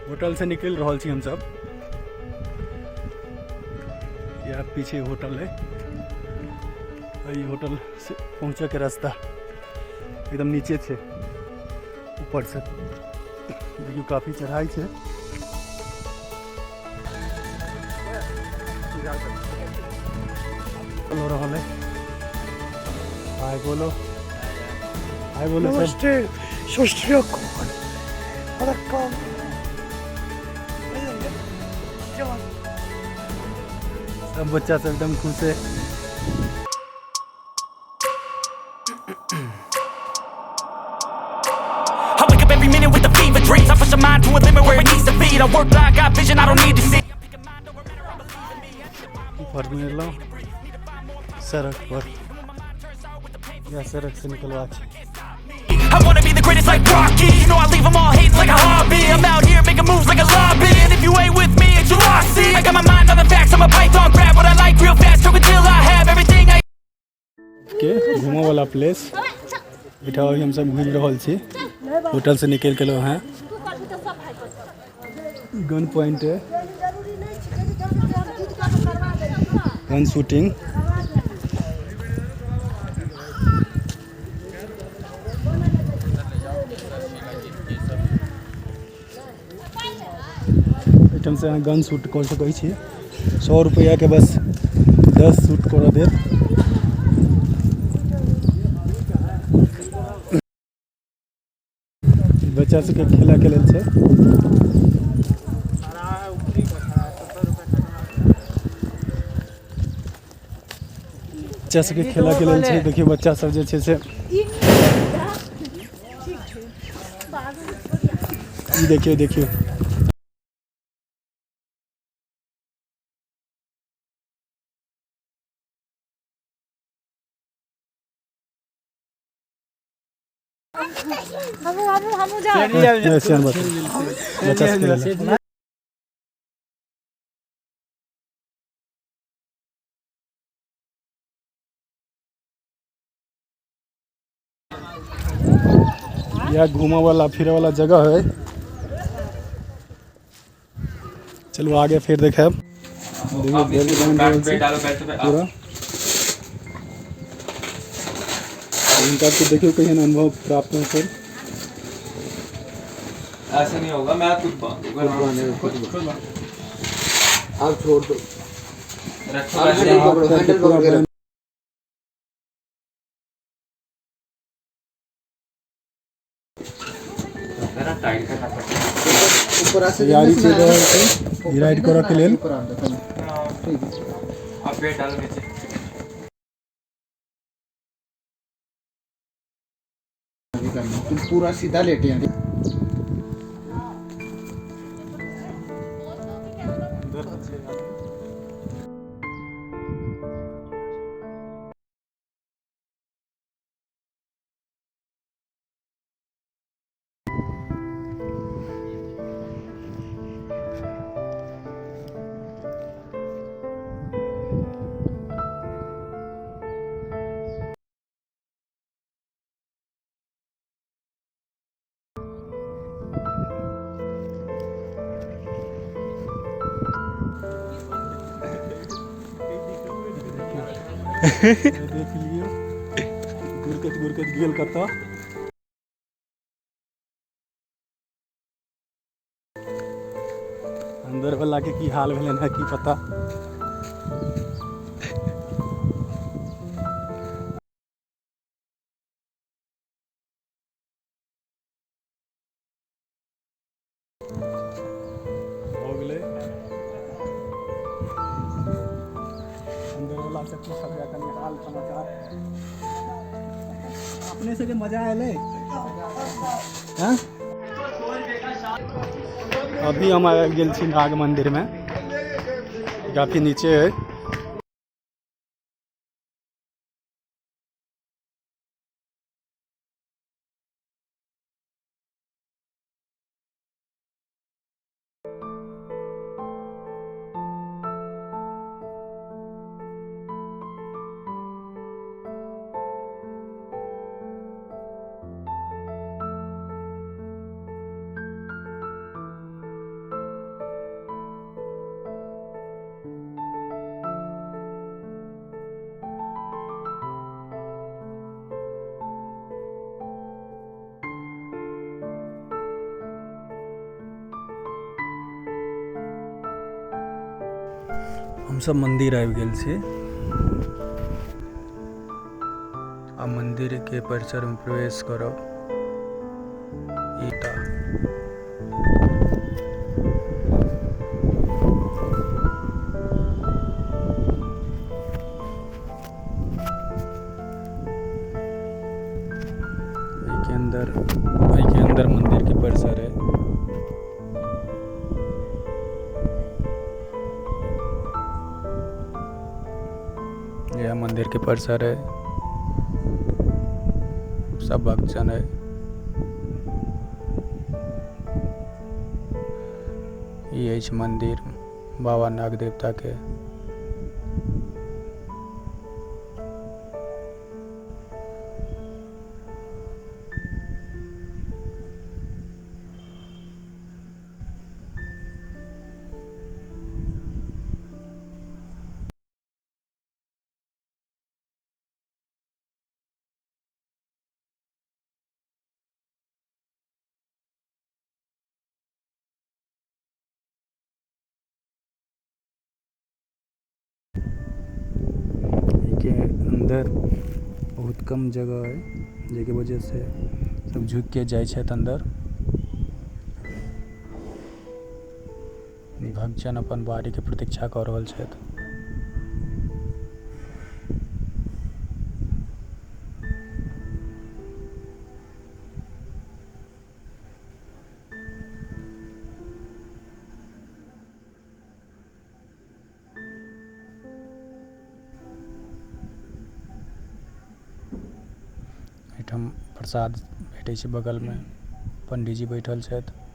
Hotel से निकलि रहल छी हमसब। यह पीछे होटल है, ई होटल से पहुँचे के रास्ता एकदम नीचे छे, ऊपर से देखियो काफी चढ़ाई छे। हो रहल है। हाय बोलो, हाय बोलो सर। नमस्ते, सत श्री अकाल, वणक्कम। सब बच्चा सब एकदम खुश है। I wake up every minute with a fever dreams. I push my mind to a limit where it needs to be. I work blind, got vision I don't need to see. ऊपर में एलहुँ सड़क पर, यह सड़क से निकलवा छै। I wanna be the greatest like Rocky. You know I leave them all hating like a hobby. I'm out here making moves like a lobby. And if you ain't with me, it's your loss. See, I got my mind on the facts. I'm a python, grab what I like real fast. Choke until I have everything I के घूमऽ वाला place एहिठाम अभी हमसब घूमि रहल छी। Hotel से निकलि के एलहुँ हैं। गन पॉइंट है, गन शूटिंग। एहिठाम से अहाँ गन शूट कऽ सकै छी। 100 रुपैआ के बस 10 शूट करऽ देत। बच्चा सबके खेलऽ के लेल छै। बच्चा सबके खेलऽ के लेल छै। देखियौ बच्चा सब जे छै से ई देखियौ, देखियौ हमहूँ सियान बच्चा सबके लेल। यह घूमे वाला फिरे वाला जगह है। चलो आगे फिर देखेब। देखियौ बेल्ट बान्हि रहल छै पूरा। हिनका के देखियौ केहन अनुभव प्राप्त होतै। ऐसे नहीं होगा, मैं खुद बांधूंगा। खुद बांधेगा। आप छोड़ दो, रखो आप ऐसे। हैंडल पकड़ो, हैंडल पकड़ के रखो। मेरा टाइट करना पड़ेगा। ऊपर ऐसे तैयारी चलि रहल छै ई राइड करऽ के लेल। ऊपर आ जाओ, ठीक है। आप पेट डालो नीचे। करना तुम पूरा सीधा लेटे हैं। देख लियौ गुरकैत गुरकैत गेल कतऽ। अंदर वाला के की हाल भेलनि है की पता। भऽ गेलै। अंदर वाला से पूछल जाय कनि हाल समाचार। अपने सबके मजा एलै हँ? अभी हम आबि गेल छी नाग मंदिर में, काफी नीचे है। हमसब मंदिर आबि गेल छी आ मंदिर के परिसर में प्रवेश करब। ईटा एहिके अंदर मंदिर के परिसर है। यह मंदिर के परिसर है, सब भक्तजन है। ई अछि मंदिर बाबा नाग देवता के। के अंदर बहुत कम जगह है, जाहिके वजह से सब झुकि के जाइ छथि अंदर। भक्तजन अपन बारी के प्रतीक्षा कऽ रहल छथि। एहिठाम प्रसाद भेटै छै, बगलमे पंडीजी बैठल छथि।